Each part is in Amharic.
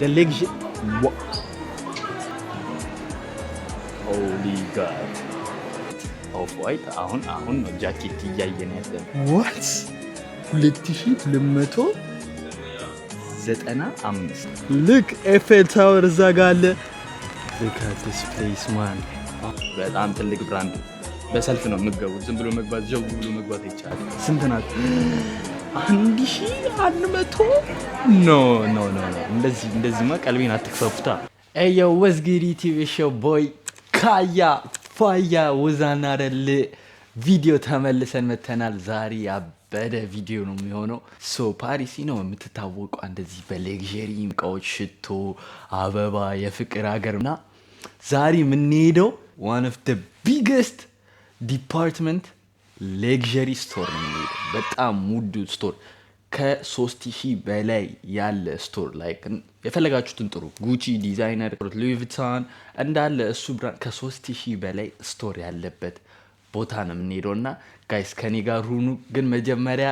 The luxury. Holy God. Off White አሁን አሁን ነው ጃኬት እያየን ያለን። What, 2295። Look, Eiffel Tower እዛ ጋ አለ። Look at this place, man. በጣም ትልቅ brand። በሰልፍ ነው የምትገቡት። ዝም ብሎ መግባት፣ ጀው ብሎ መግባት አይቻልም። ስንት ናት? 1100። No, no, no። እንደዚህ እንደዚህማ ቀልቤን አትክፈፉታ። Ayo, what's good, YouTube? Your boy ካያ ፋያ ውዛና ረል ቪዲዮ ተመልሰን መተናል። ዛሬ ያበደ ቪዲዮ ነው የሚሆነው። So ፓሪስ ነው የምትታወቀው እንደዚህ በ luxury እቃዎች፣ ሽቶ፣ አበባ፣ የፍቅር ሀገር እና ዛሬ የምንሄደው one of the biggest department luxury store ነው የምንሄደው። በጣም ውዱ store፣ ከ3000 በላይ ያለ store፣ like የፈለጋችሁትን ጥሩ፣ Gucci፣ designer፣ Louis Vuitton እንዳለ እሱ brand ከ3000 በላይ store ያለበት ቦታ ነው የምንሄደው እና guys ከኔ ጋር ሁኑ። ግን መጀመሪያ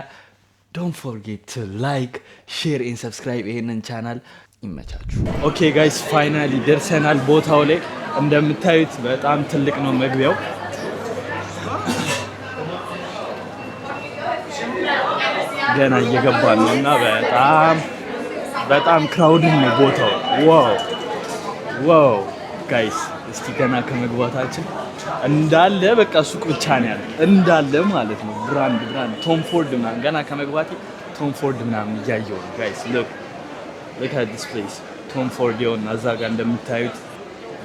don't forget to like, share and subscribe ይሄንን ቻናል። ይመቻችሁ። Okay guys, finally ደርሰናል ቦታው ላይ። እንደምታዩት በጣም ትልቅ ነው መግቢያው። ገና እየገባን ነው እና በጣም በጣም crowded ነው ቦታው። Wow, guys፣ እስቲ ገና ከመግባታችን እንዳለ በቃ ሱቅ ብቻ ነው ያለ እንዳለ ማለት ነው። Brand brand Tom Ford ምናምን፣ ገና ከመግባቴ Tom Ford ምናምን እያየሁ ነው guys። Look, look at this place. Tom Ford ይኸውና እዛ ጋር እንደምታዩት።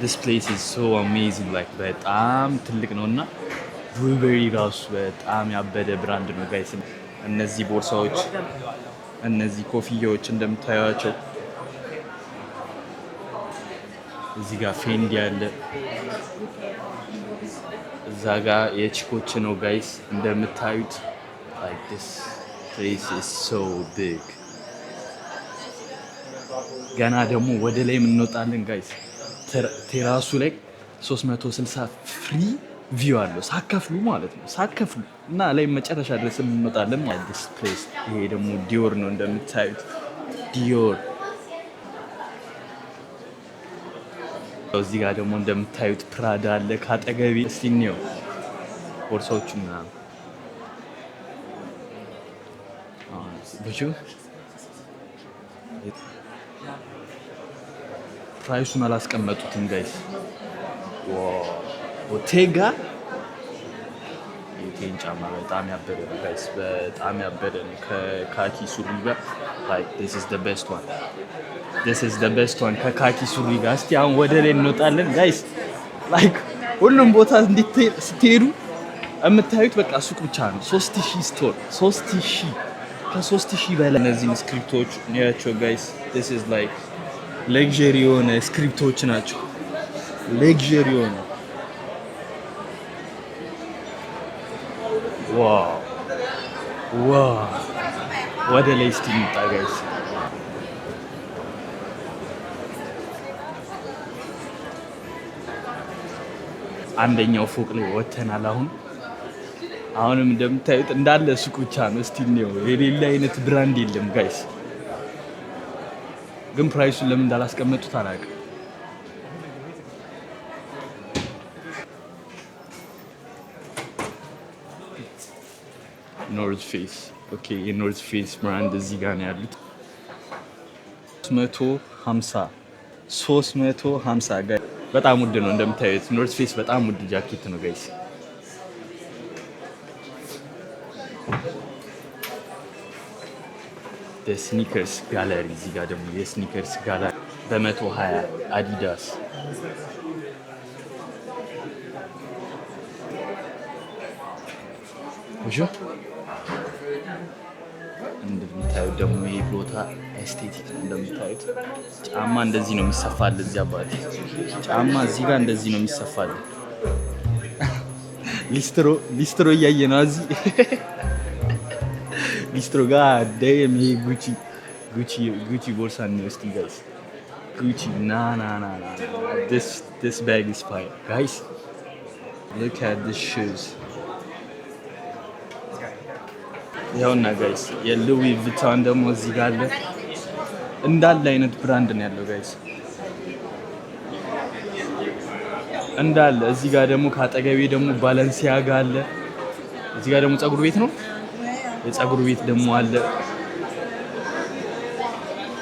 This place is so amazing, like በጣም ትልቅ ነው እና Burberry ራሱ በጣም ያበደ brand ነው guys። እነዚህ ቦርሳዎች፣ እነዚህ ኮፍያዎች እንደምታዩቸው፣ እዚህ ጋር Fendi አለ፣ እዛ ጋር የቺኮች ነው guys እንደምታዩት። Like this place is so big። ገና ደግሞ ወደ ላይ እንወጣለን guys። ቴራሱ ላይ 360 free view አለው ሳትከፍሉ ማለት ነው፣ ሳትከፍሉ እና ላይ መጨረሻ ድረስ እንወጣለን ማለት this place። ይሄ ደግሞ Dior ነው እንደምታዩት፣ Dior። እዚህ ጋር ደግሞ እንደምታዩት Prada አለ ካጠገቤ። እስቲ እንየው ቦርሳዎቹ ምናምን ብዙ price ኡን አላስቀመጡትም guys። Bottega የቴን ጫማ በጣም ያበደ ነው guys፣ በጣም ያበደ ነው። ከ khaki ሱሪ ጋር like this is the best one, this is the best one ከ khaki ሱሪ ጋር። እስቲ አሁን ወደ ላይ እንወጣለን guys። Like ሁሉም ቦታ ስትሄዱ የምታዩት በቃ ሱቅ ብቻ ነው። 3000 store፣ 3000፣ ከ3000 በላይ። እነዚህን ስክሪፕቶች ያቸው guys። This is like luxury የሆነ ስክሪፕቶች ናቸው። Luxury የሆነ፣ wow። ወደ ላይ እስቲ እንውጣ guys። አንደኛው ፎቅ ላይ ወተናል። አሁን አሁንም እንደምታዩት እንዳለ ሱቅ ብቻ ነው። እስቲ እንየው። የሌለ አይነት brand የለም guys። ግን price ኡን ለምን እንዳላስቀመጡት አላውቅም። North Face, okay። የ North Face brand እዚህ ጋር ነው ያሉት። 350፣ 350 በጣም ውድ ነው እንደምታዩት። North Face በጣም ውድ ጃኬት ነው guys። Sneakers gallery፣ እዚህ ጋር ደግሞ የ sneakers gallery በ120 Adidas። Bonjour። እንደምታዩት ደግሞ ይህ ቦታ aesthetic ነው። እንደምታዩት ጫማ እንደዚህ ነው የሚሰፋል። እዚህ አባቴ ጫማ እዚህ ጋር እንደዚህ ነው የሚሰፋል። ሊስትሮ ሊስትሮ እያየ ነው እዚህ ሊስትሮ ጋር። Damn፣ ይሄ Gucci, Gucci, Gucci ቦርሳ ነው። እስቲ guys, Gucci, nah, nah, nah, nah, this bag is fire, guys. Look at this shoes። ይኸውና guys፣ የ Louis Vuitton ደግሞ እዚህ ጋር አለ። እንዳለ አይነት brand ነው ያለው guys፣ እንዳለ። እዚህ ጋር ደግሞ ከአጠገቤ ደግሞ ባለንሲያጋ አለ። እዚህ ጋር ደግሞ ፀጉር ቤት ነው። የፀጉር ቤት ደግሞ አለ።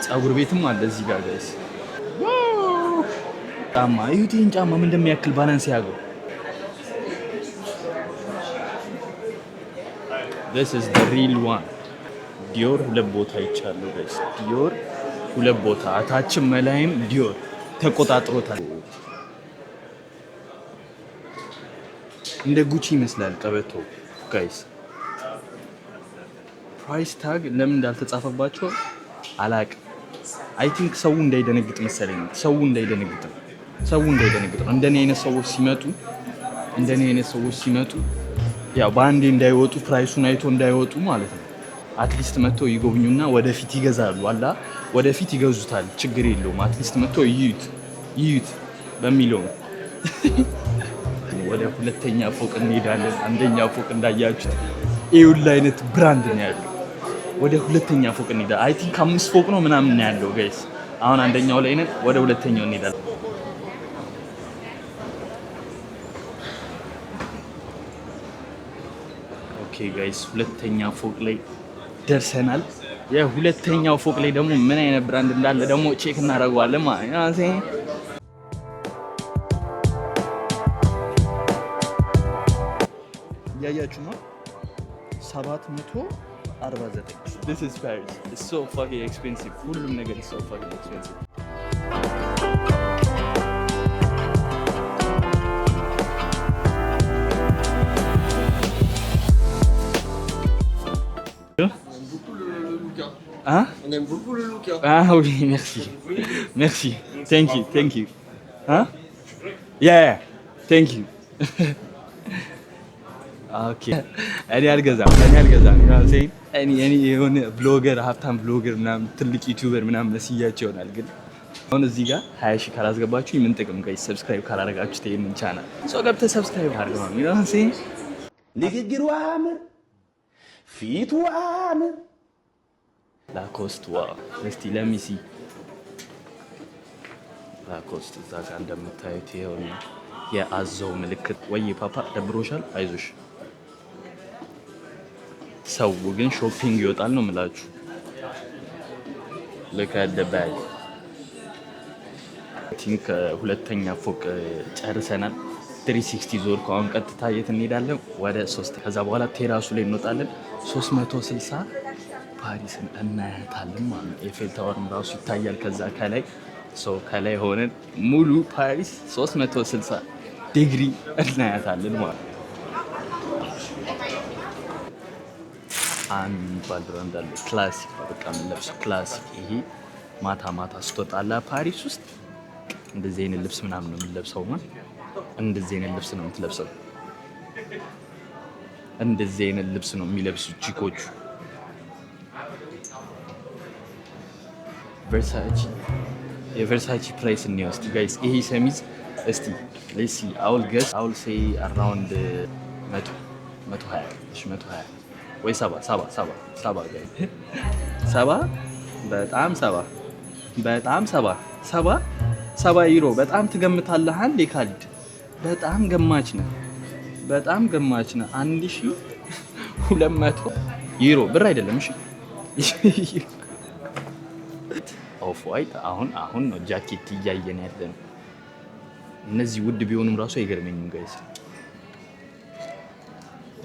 ፀጉር ቤትም አለ እዚህ ጋር guys። ጫማ እዩት፣ ይህን ጫማ ምን እንደሚያክል ባለንሲያጋ። This is the real one። Dior ሁለት ቦታ ይቻሉ guys። Dior ሁለት ቦታ፣ አታችም መላይም Dior ተቆጣጥሮታል። እንደ Gucci ይመስላል ቀበቶ guys። Price tag ለምን እንዳልተጻፈባቸው አላቅም። I think ሰው እንዳይደነግጥ መሰለኝ። ሰው እንዳይደነግጥ ነው። ሰው እንዳይደነግጥ ነው። እንደኔ አይነት ሰዎች ሲመጡ ያው በአንዴ እንዳይወጡ፣ price ኡን አይቶ እንዳይወጡ ማለት ነው። At least መጥተው ይጎብኙና ወደፊት ይገዛሉ። አላ ወደፊት ይገዙታል፣ ችግር የለውም። At least መጥተው ይዩት ይዩት በሚለው ነው። ወደ ሁለተኛ ፎቅ እንሄዳለን። አንደኛ ፎቅ እንዳያችሁት ይሁላ አይነት brand ነው ያለው። ወደ ሁለተኛ ፎቅ እንሄዳለን። I think አምስት ፎቅ ነው ምናምን ነው ያለው guys። አሁን አንደኛው ላይ ነን። ወደ ሁለተኛው እንሄዳለን። Okay guys፣ ሁለተኛ ፎቅ ላይ ደርሰናል። የሁለተኛው ፎቅ ላይ ደግሞ ምን አይነት brand እንዳለ ደግሞ check እናደርገዋለን ማለት ነው። እያያችሁ ነው፣ 749። This is Paris. It's so fucking expensive. ሁሉም ነገር is so fucking expensive. Hein? On aime beaucoup le look, hein. Ah oui, merci. Merci. Thank you, thank you. Hein? Yeah, thank you. Okay. እኔ አልገዛም፣ እኔ አልገዛም። እኔ የሆነ blogger፣ ሀብታም blogger ምናምን፣ ትልቅ YouTuber ምናምን መስያቸው ይሆናል። ግን አሁን እዚህ ጋር 20 ሺህ ካላስገባችሁ ምን ጥቅም guys? Subscribe ካላደረጋችሁት ይሄንን ቻናል ሰው ገብተህ subscribe አድርገው ነው። ንግግሩ አምር፣ ፊቱ አምር። Lacoste፣ wow! እስቲ let me see Lacoste። እዛ ጋር እንደምታዩት ይኸውና የአዞው ምልክት። ወይ ፓፓ ደብሮሻል? አይዞሽ። ሰው ግን shopping ይወጣል ነው የምላችሁ። Look at the bag። Think ሁለተኛ ፎቅ ጨርሰናል። 360 ዞር። ከአሁን ቀጥታ የት እንሄዳለን? ወደ ሶስት፣ ከዛ በኋላ terrace ኡ ላይ እንወጣለን። 360 ፓሪስን እናያታለን ማለት ነው። Eiffel Tower ም ራሱ ይታያል ከዛ ከላይ። ሰው ከላይ ሆነን ሙሉ ፓሪስ 360 ዲግሪ እናያታለን ማለት ነው። አንድ የሚባል brand አለ። Classic ነው በቃ የምንለብሰው classic። ይሄ ማታ ማታ ስትወጣላ ፓሪስ ውስጥ እንደዚህ አይነት ልብስ ምናምን ነው የምንለብሰው። ማለት እንደዚህ አይነት ልብስ ነው የምትለብሰው። እንደዚህ አይነት ልብስ ነው የሚለብሱ chick ኦቹ። Versace፣ የ Versace price እንየው እስቲ guys። ይሄ ሸሚዝ እስቲ let's see፣ I'll guess፣ I'll say around 100፣ 120፣ እሺ 120 ወይ 70፣ 70፣ 70፣ 70 guys፣ 70፣ በጣም 70፣ በጣም 70፣ 70፣ 70 ዩሮ። በጣም ትገምታለህ። አንዴ ካሊድ በጣም ገማች ነህ። በጣም ገማች ነህ። 1200 ዩሮ፣ ብር አይደለም። እሺ፣ Off-White። አሁን አሁን ነው ጃኬት እያየን ያለ ነው። እነዚህ ውድ ቢሆኑም ራሱ አይገርመኝም guys።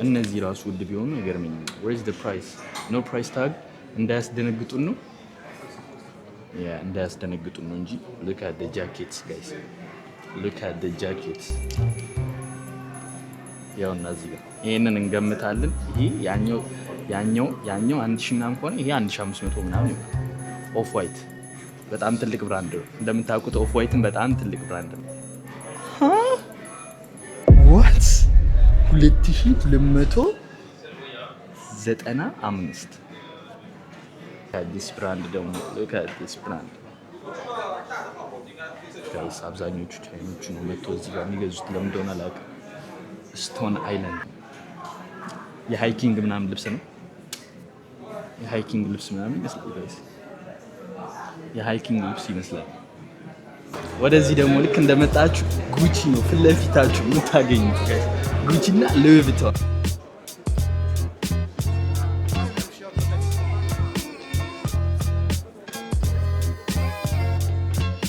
እነዚህ ራሱ ውድ ቢሆኑ አይገርመኝም። Where's the price? No price tag። እንዳያስደነግጡን ነው፣ yeah፣ እንዳያስደነግጡን ነው እንጂ። Look at the jackets guys፣ look at the jackets። ያው እና እዚህ ጋር ይሄንን እንገምታለን። ይሄ ያኛው 1000 ምናምን ከሆነ ይሄ 1500 ምናምን ይሆናል። Off-White በጣም ትልቅ brand ነው። እንደምታውቁት Off-White ን በጣም ትልቅ brand ነው። What? 2295። አዲስ brand ደግሞ፣ አዲስ brand guys። አብዛኞቹ ቻይኖቹ ነው መጥቶ እዚህ ጋር የሚገዙት። ለምን እንደሆነ አላውቅም። Stone Island የ hiking ምናምን ልብስ ነው። የ hiking ልብስ ምናምን ይመስላል guys። የ hiking ልብስ ይመስላል። ወደዚህ ደግሞ ልክ እንደመጣችሁ Gucci ነው ፊት ለፊታችሁ የምታገኙት guys፣ Gucci እና Louis Vuitton።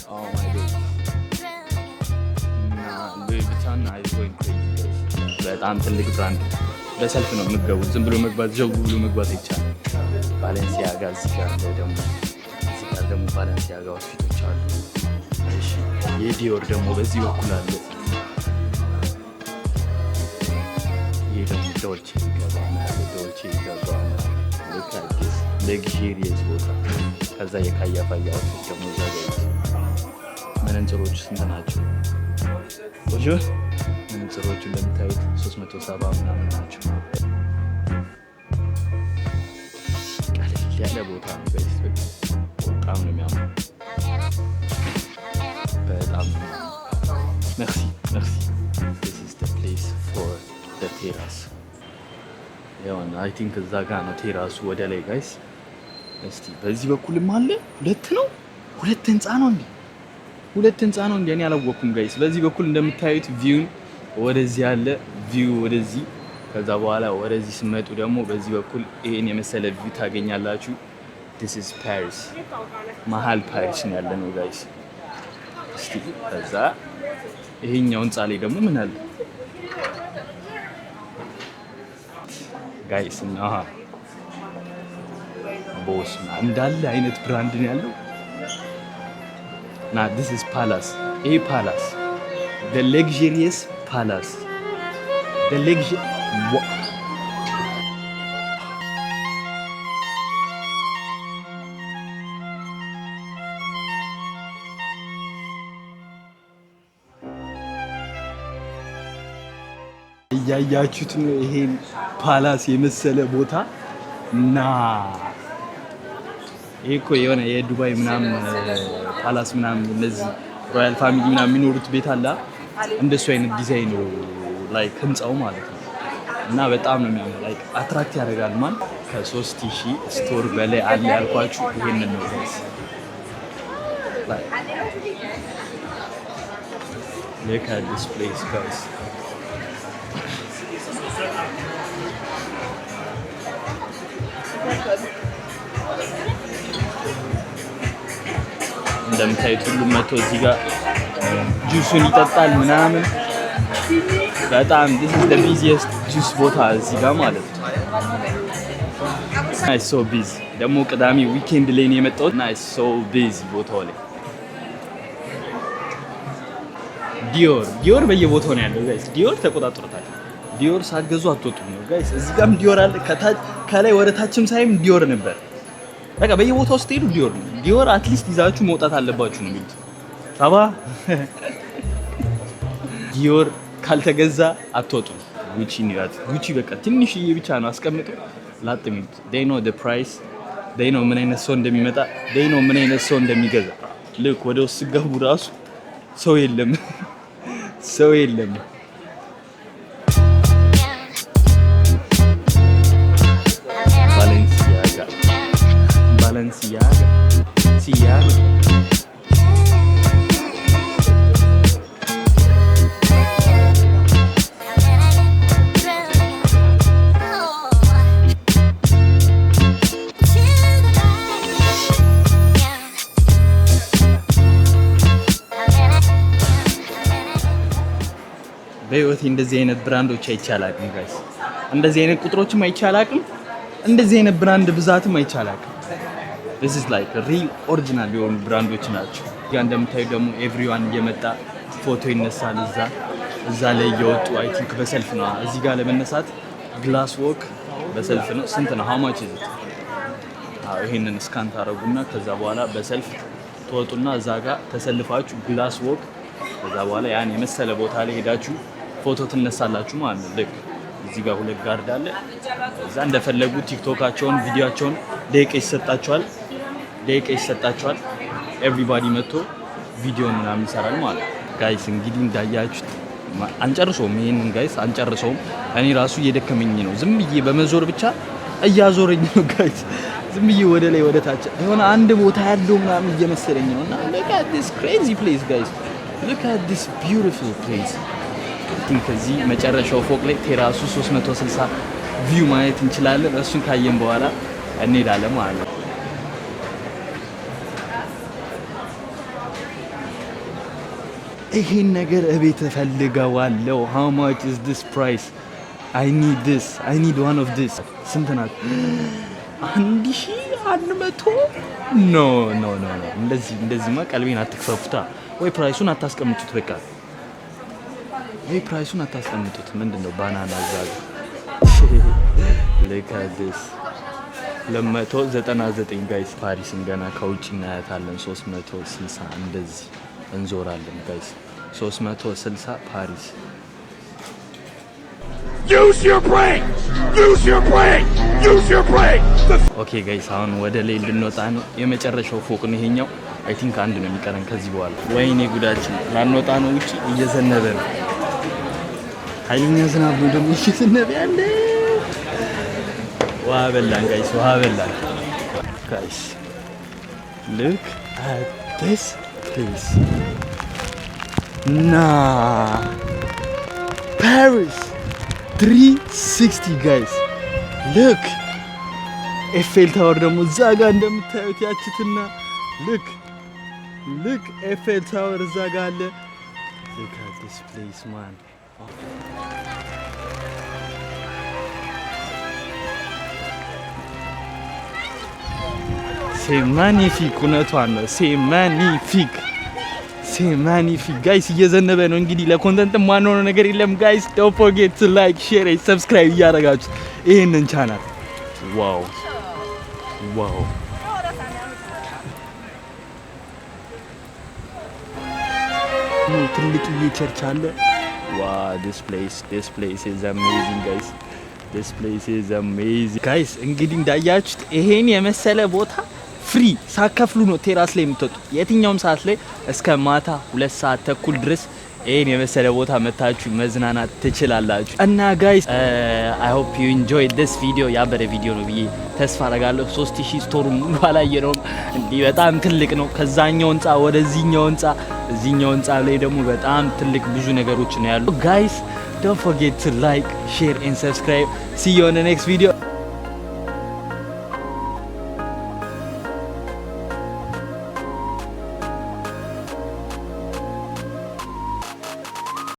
Oh my God. እና Louis Vuitton is going crazy, guys። በጣም ትልቅ brand፣ በሰልፍ ነው የምትገቡት። ዝም ብሎ መግባት፣ ጀው ብሎ መግባት አይቻልም። Balenciaga እዚህ ጋር አለ ደግሞ፣ እዚህ ጋር ደግሞ Balenciaga outfit ኦች አሉ። እሺ፣ የ Dior ደግሞ በዚህ በኩል አለ። ይሄ ደግሞ Dolce Gabbana አለ። Dolce Gabbana, look at this luxurious ቦታ። ከዛ የካያ ፋያ outfit ደግሞ እዛ ጋር ይዩት። መነጽሮቹ ስንት ናቸው? Bonjour። መነጽሮቹ እንደምታዩት 370 ምናምን ናቸው። ቀለል ያለ ቦታ ነው guys። በቃ በጣም ነው የሚያምረው። በጣም ነው የሚያምረው። Merci, merci. This is the place for the terrace። ያው I think እዛ ጋ ነው terrace ኡ ወደ ላይ guys። እስቲ በዚህ በኩልም አለ። ሁለት ነው፣ ሁለት ህንፃ ነው እንዴ? ሁለት ህንፃ ነው እንዴ? እኔ አላወኩም guys። በዚህ በኩል እንደምታዩት view ን ወደዚህ ያለ view ወደዚህ፣ ከዛ በኋላ ወደዚህ ስትመጡ ደግሞ በዚህ በኩል ይሄን የመሰለ view ታገኛላችሁ። This is Paris፣ መሀል ፓሪስ ነው ያለነው guys። እስቲ ከዛ ይሄኛው ህንፃ ላይ ደግሞ ምን አለ guys? እና ቦስ እንዳለ አይነት brand ነው ያለው። ና this is palace። ይሄ palace, the luxurious palace, the luxury እያያችሁት ነው። ይሄን palace የመሰለ ቦታ እና ይሄ እኮ የሆነ የዱባይ ምናምን palace ምናምን፣ እነዚህ royal family ምናምን የሚኖሩት ቤት አለ። እንደሱ አይነት ዲዛይን ነው like ህንፃው ማለት ነው። እና በጣም ነው የሚያምር፣ like attract ያደርጋል። ማን ከ3000 store በላይ አለ ያልኳችሁ ይሄንን ነው guys። Like, look at this place, guys. እንደምታዩት ሁሉም መቶ እዚህ ጋር ጁሱን ይጠጣል ምናምን። በጣም this is the busiest juice ቦታ እዚህ ጋር ማለት ነው። It's so busy። ደግሞ ቅዳሜ weekend ላይ ነው የመጣሁት እና it's so busy ቦታው ላይ። Dior፣ Dior በየቦታው ነው ያለው guys። Dior ተቆጣጥሮታል። Dior ሳትገዙ አትወጡም ነው guys። እዚህ ጋርም Dior አለ። ከታች ከላይ ወደ ታችም ሳይም Dior ነበር። በቃ በየቦታው ስትሄዱ Dior ነው። Dior at least ይዛችሁ መውጣት አለባችሁ ነው የሚሉት። ታባ Dior ካልተገዛ አትወጡም። Gucci ነው። Gucci በቃ ትንሽዬ ብቻ ነው አስቀምጠው ላጥ የሚሉት። They know the price, they know ምን አይነት ሰው እንደሚመጣ፣ they know ምን አይነት ሰው እንደሚገዛ። ልክ ወደ ውስጥ ስገቡ ራሱ ሰው የለም፣ ሰው የለም። Balenciaga, Balenciaga ሲያጋ። በህይወቴ እንደዚህ አይነት brand ኦች አይቼ አላውቅም guys። እንደዚህ አይነት ቁጥሮችም አይቼ አላውቅም። እንደዚህ አይነት brand ብዛትም አይቼ አላውቅም። This is like real original የሆኑ brand ኦች ናቸው። ጋ እንደምታዩ ደግሞ everyone እየመጣ ፎቶ ይነሳል። እዛ ላይ እየወጡ I think በሰልፍ ነው። እዚህ ጋር ለመነሳት glass walk በሰልፍ ነው። ስንት ነው? How much is it? ይሄንን scan ታረጉና ከዛ በኋላ በሰልፍ ትወጡና እዛ ጋር ተሰልፋችሁ glass walk፣ ከዛ በኋላ ያን የመሰለ ቦታ ላይ ሄዳችሁ ፎቶ ትነሳላችሁ ማለት ነው። ልክ እዚህ ጋር ሁለት guard አለ። እዛ እንደፈለጉ TikTok ኣቸውን ቪዲዮቸውን ደቂቃ ይሰጣቸዋል፣ ደቂቃ ይሰጣቸዋል። Everybody መጥቶ ቪዲዮ ምናምን ይሰራል ማለት ነው። Guys፣ እንግዲህ እንዳያችሁት አንጨርሰውም፣ ይሄንን guys አንጨርሰውም። እኔ ራሱ እየደከመኝ ነው። ዝም ብዬ በመዞር ብቻ እያዞረኝ ነው guys። ዝም ብዬ ወደ ላይ ወደ ታች የሆነ አንድ ቦታ ያለው ምናምን እየመሰለኝ ነው። እና look at this crazy place, guys. Look at this beautiful place. Think ከዚህ መጨረሻው ፎቅ ላይ terrace ኡ 360 view ማየት እንችላለን። እሱን ካየን በኋላ እንሄዳለን ማለት ነው። ይሄን ነገር እቤት እፈልገዋለሁ። How much is this price? I need this. I need one of this. ስንት ናት? 1100። No, no, no, no። እንደዚህ እንደዚህማ ቀልቤን አትክፈፉታ። ወይ price ኡን አታስቀምጡት፣ በቃ ወይ price ኡን አታስቀምጡት። ምንድን ነው banana እዛ ጋር? Look at this, 299 guys። ፓሪስን ገና ከውጭ እናያታለን። 360 እንደዚህ እንዞራለን guys። 360 ፓሪስ። Use your brain! Use your brain! Use your brain! The Okay guys፣ አሁን ወደ ላይ ልንወጣ ነው። የመጨረሻው ፎቅ ነው ይሄኛው። I think አንድ ነው የሚቀረን ከዚህ በኋላ። ወይኔ ጉዳችን፣ ላንወጣ ነው። ውጭ እየዘነበ ነው። ኃይለኛ ዝናብ ነው ደግሞ እየዘነበ ያለ። ውሃ በላን guys፣ ውሃ በላን guys። Look at this place. Nah, ፓሪስ 360 guys, look. Eiffel Tower ደግሞ እዛ ጋር እንደምታዩት ያችትና look, look, Eiffel Tower እዛ ጋር አለ። Look at this place, man. C'est magnifique። እውነቷን ነው። C'est magnifique, c'est magnifique guys። እየዘነበ ነው እንግዲህ ለ content ማንሆነው ነገር የለም guys። Don't forget to like, share, subscribe እያደረጋችሁ ይህንን channel። Wow. ትልቅዬ church አለ። Wow, this place is amazing, guys. This place is amazing, guys። እንግዲህ እንዳያችሁት ይሄን የመሰለ ቦታ free ሳትከፍሉ ነው terrace ላይ የምትወጡት። የትኛውም ሰዓት ላይ እስከ ማታ 2 ሰዓት ተኩል ድረስ ይሄን የመሰለ ቦታ መታችሁ መዝናናት ትችላላችሁ። እና guys, I hope you enjoy this video። ያበደ ቪዲዮ ነው ብዬ ተስፋ አደርጋለሁ። 3000 store ኡ ሙሉ አላየነውም። እንዲህ በጣም ትልቅ ነው። ከዛኛው ህንፃ ወደዚህኛው ህንፃ፣ እዚህኛው ህንፃ ላይ ደግሞ በጣም ትልቅ ብዙ ነገሮች ነው ያሉ። Guys, don't forget to like, share and subscribe. See you on the next video.